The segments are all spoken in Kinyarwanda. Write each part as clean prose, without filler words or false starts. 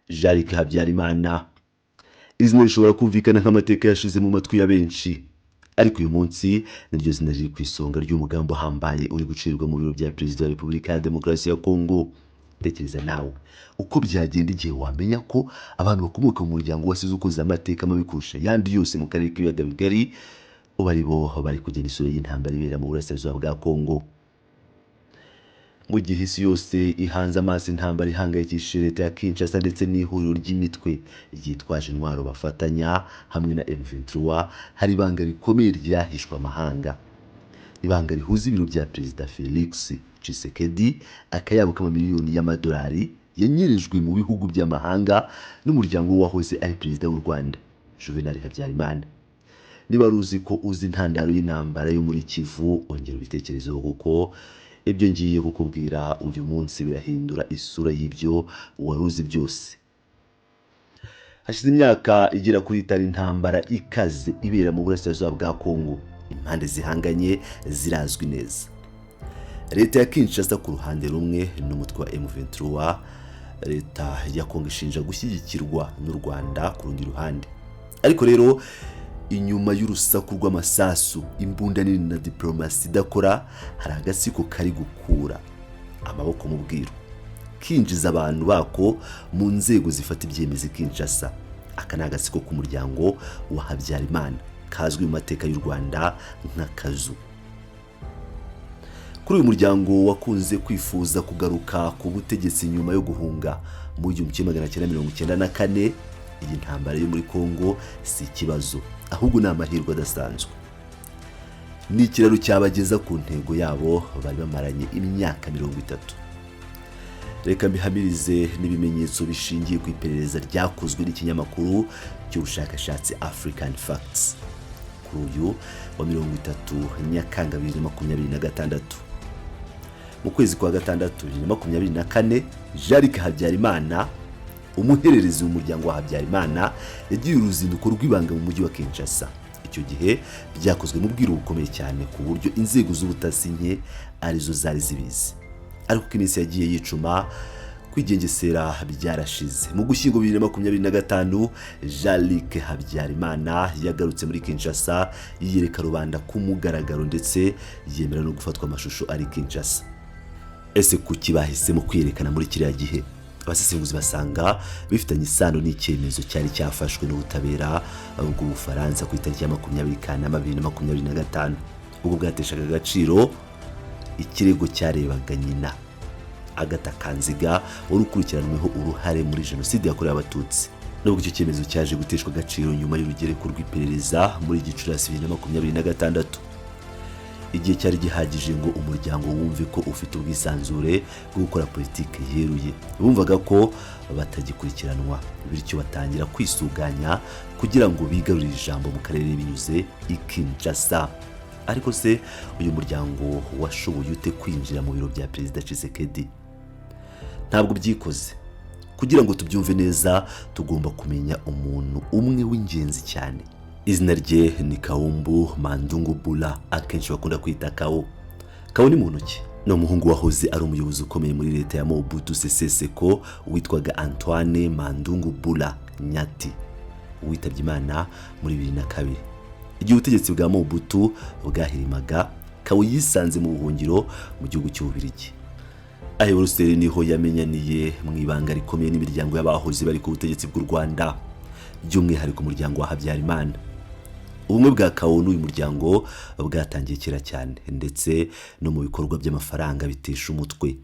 Jean Habyarimana, izina rishobora kumvikana nk'amateka yashize mu matwi ya benshi, ariko uyu munsi niryo zina riri ku isonga ry'umugambi uhambaye uri gucirwa mu biro bya Perezida wa Repubulika ya Demokarasi ya Kongo. Tekereza nawe uko byagenda igihe wamenya ko abantu bakomoka mu muryango wasize ukoze amateka mabi kurusha ayandi yose mu karere k'ibiyaga bigari, ubu ari bo bari kugena isura y'intambara ibera mu burasirazuba bwa Kongo. Mu gihe isi yose ihanze amaso intambara ihangayikishije leta ya Kinshasa ndetse n'ihuriro ry'imitwe ryitwaje intwaro bafatanya hamwe na M23, hari ibanga rikomeye ryahishwe amahanga. Ibanga rihuza ibiro bya Perezida Felix Tshisekedi, akayabo k'amamiliyoni y'amadolari yanyerejwe mu bihugu by'amahanga, n'umuryango w'uwahoze ari Perezida w'u Rwanda, Juvenal Habyarimana. Niba wari uzi ko uzi intandaro y'intambara yo muri Kivu, ongera ubitekerezeho, kuko ibyo ngiye kukubwira uyu munsi birahindura isura y'ibyo wari uzi byose. Hashize imyaka igera kuri 5 intambara ikaze ibera mu burasirazuba bwa Kongo. Impande zihanganye zirazwi neza: leta ya Kinshasa ku ruhande rumwe n'umutwe wa M23 leta ya Kongo ishinja gushyigikirwa n'u Rwanda ku rundi ruhande. Ariko rero, inyuma y'urusaku rw'amasasu, imbunda nini na diplomasi idakora, hari agatsiko kari gukura amaboko mu bwiru, kinjiza abantu bako mu nzego zifata ibyemezo i Kinshasa. Aka ni agatsiko k'umuryango wa Habyarimana, kazwi mu mateka y'u Rwanda nk'Akazu. Kuri uyu muryango wakunze kwifuza kugaruka ku butegetsi nyuma yo guhunga mu 1994, iyi ntambara yo muri Kongo si ikibazo, ahubwo ni amahirwe adasanzwe. Ni ikiraro cyabageza ku ntego yabo bari bamaranye imyaka 30. Reka mbihamirize n'ibimenyetso bishingiye ku iperereza ryakozwe n'ikinyamakuru cy'ubushakashatsi African Facts. Kuri uyu wa 30 Nyakanga 2026, mu kwezi kwa gatandatu 2024, Jean Habyarimana, umuhererezi w'umuryango wa Habyarimana, yagiye uruzinduko rw'ibanga mu mujyi wa Kinshasa. Icyo gihe byakozwe mu bwiru bukomeye cyane, ku buryo inzego z'ubutasi nke arizo zari zibizi. Ariko uko iminsi yagiye yicuma, kwigengesera byarashize. Mu Gushyingo 2025, Jean Luc Habyarimana yagarutse muri Kinshasa, yiyereka rubanda ku mugaragaro, ndetse yemera no gufatwa amashusho ari Kinshasa. Ese kuki bahisemo kwiyerekana muri kiriya gihe? Abasesenguzi basanga bifitanye isano n'icyemezo cyari cyafashwe n'ubutabera bw'Ubufaransa ku itariki ya 20 Kanama 2025, ubwo bwateshaga agaciro ikirego cyarebaga nyina, Agatha Kanziga, wari ukurikiranweho uruhare muri Jenoside yakorewe Abatutsi. Nubwo icyo cyemezo cyaje guteshwa agaciro nyuma y'urugereko rw'iperereza muri Gicurasi 2026, igihe cyari gihagije ngo umuryango wumve ko ufite ubwisanzure bwo gukora politiki yeruye. Bumvaga ko batagikurikiranwa, bityo batangira kwisuganya kugira ngo bigarurire ijambo mu karere binyuze i Kinshasa. Ariko se uyu muryango washoboye ute kwinjira mu biro bya Perezida Tshisekedi? Ntabwo byikoze. Kugira ngo tubyumve neza, tugomba kumenya umuntu umwe w'ingenzi cyane. Izina rye ni Kawumbu Mandungu Bula, akenshi bakunda kwita Kawo. Kawo ni muntu ki? Ni umuhungu wahoze ari umuyobozi ukomeye muri leta ya Mobutu Sese Seko witwaga Antoine Mandungu Bula Nyati, witabye Imana muri 2002. Igihe ubutegetsi bwa Mobutu bwahirimaga, Kawo yisanze mu buhungiro mu gihugu cy'Ububiligi. Aho i Buruseli niho yamenyaniye mu ibanga rikomeye n'imiryango y'abahoze bari ku butegetsi bw'u Rwanda, by'umwihariko umuryango wa Habyarimana. Ubumwe bwa Kawo n'uyu muryango bwatangiye kera cyane, ndetse no mu bikorwa by'amafaranga bitesha umutwe.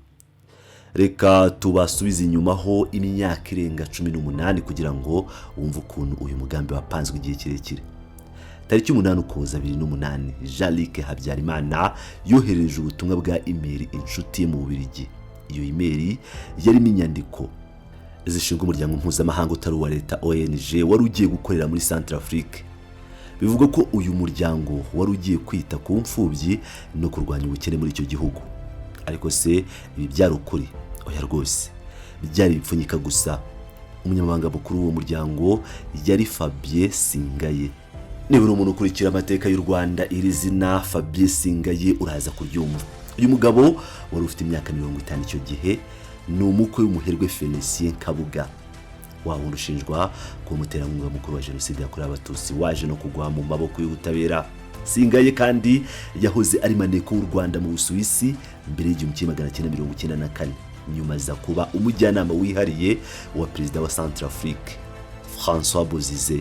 Reka tubasubize inyuma ho imyaka irenga 18 kugira ngo wumve ukuntu uyu mugambi wapanzwe igihe kirekire. Tariki 8 Ukuboza 2008, Jean Luc Habyarimana yohereje ubutumwa bwa imeri inshuti ye mu Bubiligi. Iyo imeri yarimo inyandiko zishinga umuryango mpuzamahanga utari uwa leta, ONG, wari ugiye gukorera muri Centrafrique. Bivugwa ko uyu muryango wari ugiye kwita ku mfubyi no kurwanya ubukene muri icyo gihugu. Ariko se ibi byari ukuri? Oya rwose, byari ibipfunyika gusa. Umunyamabanga mukuru w'uwo muryango yari Fabien Singaye. Niba uri umuntu ukurikira amateka y'u Rwanda, iri zina Fabien Singaye uraza kuryumva. Uyu mugabo wari ufite imyaka 50 icyo gihe ni umukwe w'umuherwe Felicien Kabuga. Wa wundi ushinjwa kuba umuterankunga mukuru wa Jenoside yakorewe Abatutsi, waje no kugwa mu maboko y'ubutabera. Singaye kandi yahoze ari maneko w'u Rwanda mu Busuwisi mbere y'1994, nyuma aza kuba umujyanama wihariye wa perezida wa Centrafrique, François Bozize.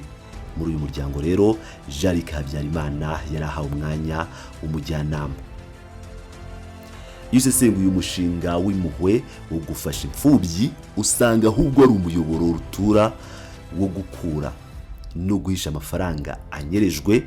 Muri uyu muryango rero, Jean-Luc Habyarimana yari ahawe umwanya w'umujyanama. Iyo usesenguye umushinga w'impuhwe wo gufasha imfubyi, usanga ahubwo ari umuyoboro rutura wo gukura no guhisha amafaranga anyerejwe.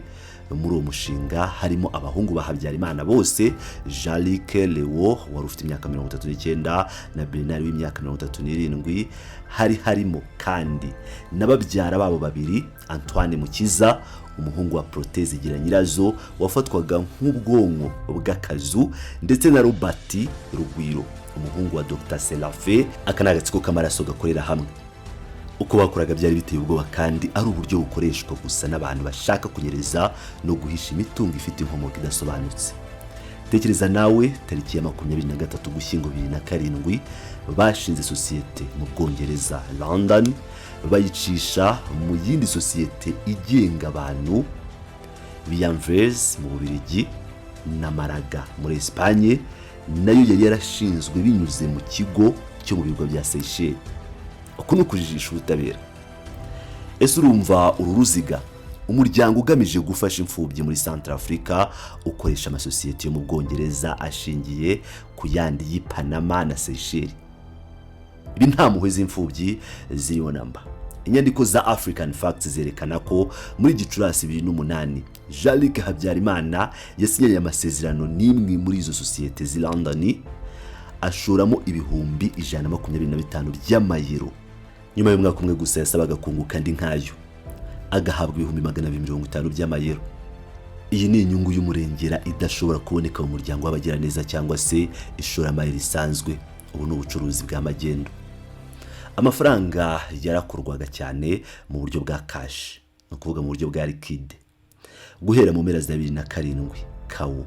Muri uwo mushinga harimo abahungu ba Habyarimana bose, Jean-Luc, Leo wari ufite imyaka 39 na Bernard w'imyaka 37. Hari harimo kandi na babyara babo babiri, Antoine Mukiza, umuhungu wa Proteze Nyirazo wafatwaga nk'ubwonko bw'akazu, ndetse na Robert Rugwiro, umuhungu wa Dr Serafe. Aka ni agatsiko k'amaraso gakorera hamwe. Uko bakoraga byari biteye ubwoba kandi ari uburyo bukoreshwa gusa n'abantu bashaka kunyereza no guhisha imitungo ifite inkomoko idasobanutse. Tekereza nawe, tariki ya 23 Ugushyingo 2007, bashinze sosiyete mu Bwongereza, London, bayicisha mu yindi sosiyete igenga abantu Bianvers mu Bubiligi na Maraga muri Esipanye, nayo yari yarashinzwe binyuze mu kigo cyo mu birwa bya Seychelles. Uku ni ukujijisha ubutabera. Ese urumva uru ruziga? Umuryango ugamije gufasha imfubyi muri Central Africa ukoresha amasosiyete yo mu Bwongereza ashingiye ku yandi y'i Panama na Seychelles. Ibi nta mpuhwe z'imfubyi ziriho namba. Inyandiko za African Facts zerekana ko muri Gicurasi 2008, Jean-Luc Habyarimana yasinyanye amasezerano n'imwe muri izo sosiyete z'i London, ashoramo 125,000 by'amayero. Nyuma y'umwaka umwe gusa yasabaga kunguka andi nkayo, agahabwa 250,000 by'amayero. Iyi ni inyungu y'umurengera idashobora kuboneka mu muryango w'abagiraneza cyangwa se ishoramari risanzwe. Ubu ni ubucuruzi bwa magendu. Amafaranga yarakorwaga cyane mu buryo bwa cash, ni ukuvuga mu buryo bwa liquide. Guhera mu mpera za 2007, Kawo,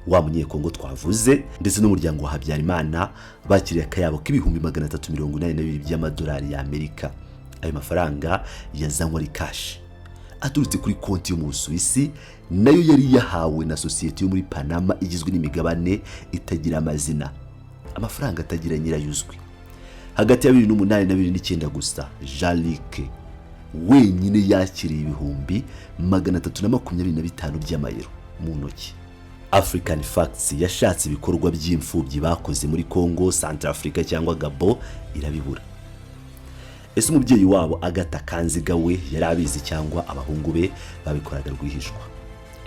wa Munyekongo twavuze, ndetse n'umuryango wa Habyarimana bakiriye akayabo k'382,000 by'amadolari y'Amerika. Ayo mafaranga yazanywe ari cash, aturutse kuri konti yo mu Busuwisi, nayo yari yahawe na sosiyete yo muri Panama igizwe n'imigabane itagira amazina, amafaranga atagira nyirayo uzwi. Hagati ya 2008 na 2009 gusa, Jean Luc wenyine yakiriye 325,000 by'amayero mu ntoki. African Facts yashatse ibikorwa by'imfubyi bakoze muri Congo, Central Africa cyangwa Gabo, irabibura. Ese umubyeyi wabo Agata Kanziga we yari abizi, cyangwa abahungu be babikoraga rwihishwa?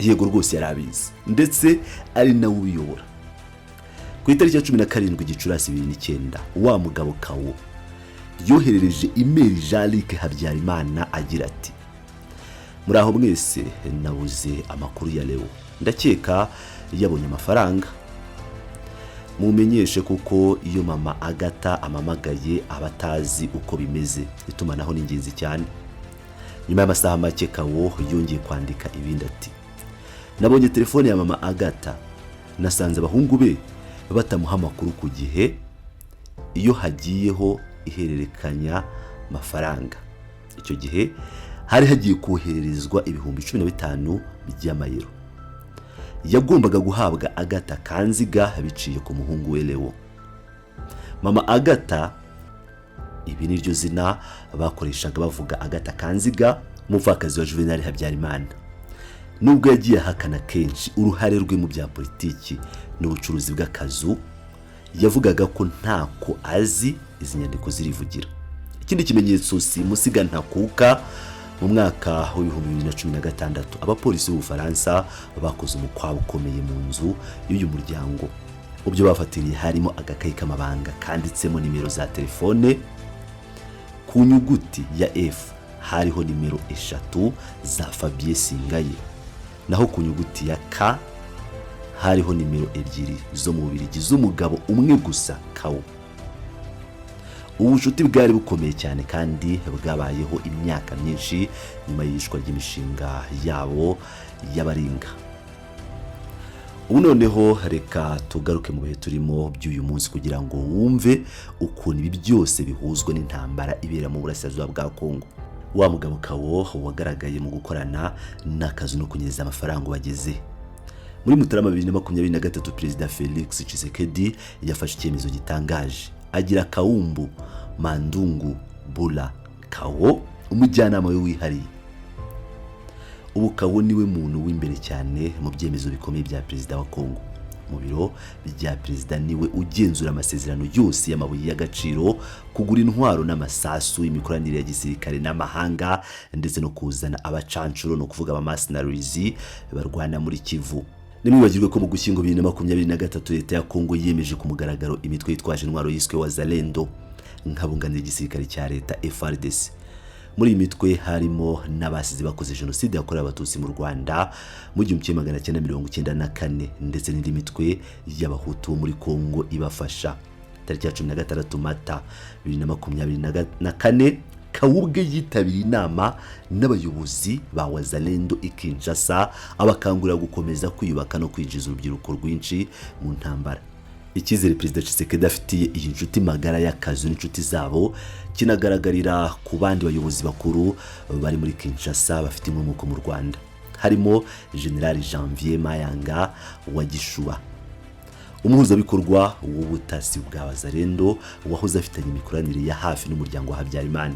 Yego rwose, yari abizi, ndetse ari nawe ubiyobora. Ku itariki ya 17 Gicurasi 2009, wa mugabo Kawo yoherereje imeri Jean Luc Habyarimana agira ati: "Muri aho mwese, nabuze amakuru ya Leo, ndakeka yabonye amafaranga. Mumenyeshe kuko iyo mama Agata amamagaye aba atazi uko bimeze. Itumanaho ni ingenzi cyane." Nyuma y'amasaha make, Kawo yongeye kwandika ibindi ati: "Nabonye telefone ya mama Agata, nasanze abahungu be batamuha amakuru ku gihe iyo hagiyeho ihererekanya mafaranga." Icyo gihe hari hagiye kohererezwa 15,000 by'amayero yagombaga guhabwa Agata Kanziga biciye ku muhungu we Leo. Mama Agata, ibi ni ryo zina bakoreshaga bavuga Agata Kanziga, umupfakazi wa Juvenal Habyarimana, nubwo yagiye ahakana kenshi uruhare rwe mu bya politiki n'ubucuruzi bw'akazu, yavugaga ko ntako azi. Izi nyandiko zirivugira. Ikindi kimenyetso si musiga ntakuka, mu mwaka w'2016 abapolisi b'Ubufaransa bakoze umukwabo ukomeye mu nzu y'uyu muryango. Mu byo bafatiriye harimo agakayi k'amabanga kanditsemo nimero za telefone. Ku nyuguti ya F hariho nimero eshatu za Fabien Singaye, naho ku nyuguti ya K hariho nimero ebyiri zo mu Bubiligi z'umugabo umwe gusa, Kawo. Ubu bucuti bwari bukomeye cyane kandi bwabayeho imyaka myinshi nyuma y'iyicwa ry'imishinga yabo y'abaringa. Ubu noneho reka tugaruke mu bihe turimo by'uyu munsi kugira ngo wumve ukuntu ibi byose bihuzwa n'intambara ibera mu burasirazuba bwa Kongo. Wa mugabo Kawo wagaragaye mu gukorana n'akazu no kunyereza amafaranga bageze muri Mutarama 2023, Perezida Felix Tshisekedi yafashe icyemezo gitangaje, agira Kawumbu Mandungu Bula Kawo umujyanama we wihariye. Ubu Kawo niwe muntu w'imbere cyane mu byemezo bikomeye bya perezida wa Kongo. Mu biro bya perezida niwe ugenzura amasezerano yose y'amabuye y'agaciro, kugura intwaro n'amasasu, imikoranire ya gisirikare n'amahanga, ndetse no kuzana abacancuro, ni ukuvuga aba mercenaries barwana muri Kivu. Ntimwibagirwe ko mu Gushyingo 2023 leta ya Kongo yemeje ku mugaragaro imitwe yitwaje intwaro yiswe Wazalendo nk'abunganira igisirikare cya leta FARDC. Muri iyi mitwe harimo n'abasize bakoze jenoside yakorewe Abatutsi mu Rwanda mu 1994, ndetse n'indi mitwe y'Abahutu bo muri Kongo ibafasha. Tariki ya 16 Mata 2024, Kawo ubwe yitabiriye inama n'abayobozi ba Wazalendo i Kinshasa, abakangurira gukomeza kwiyubaka no kwinjiza urubyiruko rwinshi mu ntambara. Icyizere Perezida Tshisekedi afitiye iyi nshuti magara y'akazu n'inshuti zabo kinagaragarira ku bandi bayobozi bakuru bari muri Kinshasa bafite inkomoko mu Rwanda, harimo General Janvier Mayanga wa Gishuba, umuhuzabikorwa w'ubutasi bwa Wazalendo wahoze afitanye imikoranire ya hafi n'umuryango wa Habyarimana,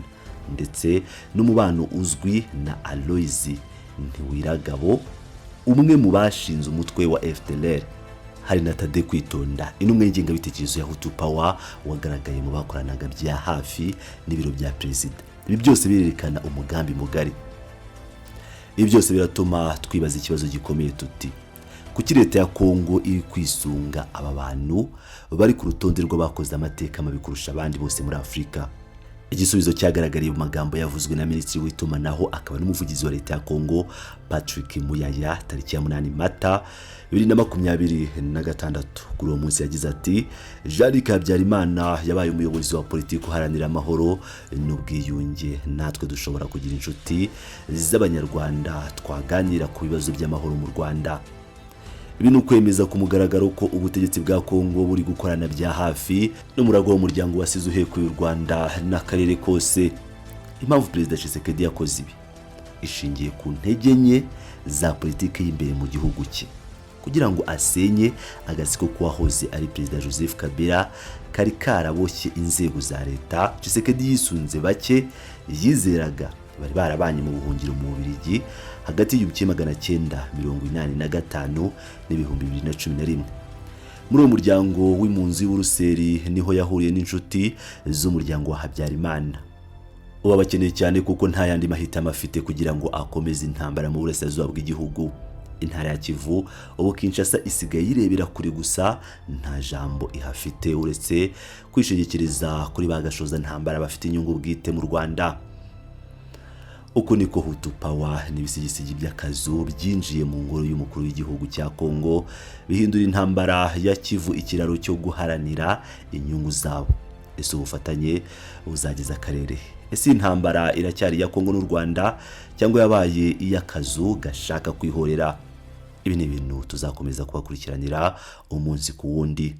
ndetse n'umubano uzwi na Aloys Ntiwiragabo, umwe mu bashinze umutwe wa FDLR. Hari na Tade Kwitonda, intumwa y'ingengabitekerezo ya Hutu Power, wagaragaye mu bakoranaga bya hafi n'ibiro bya perezida. Ibi byose birerekana umugambi mugari. Ibi byose biratuma twibaza ikibazo gikomeye tuti: kuki leta ya Kongo iri kwisunga aba bantu bari ku rutonde rw'abakoze amateka mabi kurusha abandi bose muri Afurika? Igisubizo cyagaragariye mu magambo yavuzwe na Minisitiri w'itumanaho akaba n'umuvugizi wa leta ya Kongo, Patrick Muyaya, tariki ya 8 Mata 2026. Kuri uwo munsi yagize ati: "Jean Luc Habyarimana yabaye umuyobozi wa politiki uharanira amahoro n'ubwiyunge. Natwe dushobora kugira inshuti z'Abanyarwanda twaganira ku bibazo by'amahoro mu Rwanda." Ibi ni ukwemeza ku mugaragaro ko ubutegetsi bwa Kongo buri gukorana bya hafi n'umuragwa w'umuryango wasize uhekuye u Rwanda n'akarere kose. Impamvu Perezida Tshisekedi yakoze ibi ishingiye ku ntege nke za politiki y'imbere mu gihugu cye. Kugira ngo asenye agatsiko k'uwahoze ari Perezida Joseph Kabila kari karaboshye inzego za leta, Tshisekedi yisunze bake yizeraga bari barabanye mu buhungiro mu Bubiligi hagati y'1985 n'2011. Muri uwo muryango w'impunzi w'Uruseri niho yahuriye n'inshuti z'umuryango wa Habyarimana. Ubu abakeneye cyane kuko nta yandi mahitamo afite kugira ngo akomeze intambara mu burasirazuba bw'igihugu, intara ya Kivu. Ubu Kinshasa isigaye yirebera kure gusa, nta jambo ihafite uretse kwishingikiriza kuri ba gashoza ntambara bafite inyungu bwite mu Rwanda. Uko niko Hutu Power n'ibisigisigi by'akazu byinjiye mu ngoro y'umukuru w'igihugu cya Kongo, bihindura intambara ya Kivu ikiraro cyo guharanira inyungu zabo. Ese ubufatanye buzageza akarere? Ese intambara iracyari iya Kongo n'u Rwanda cyangwa yabaye iy'akazu gashaka kwihorera? Ibi ni ibintu tuzakomeza kubakurikiranira umunsi ku wundi.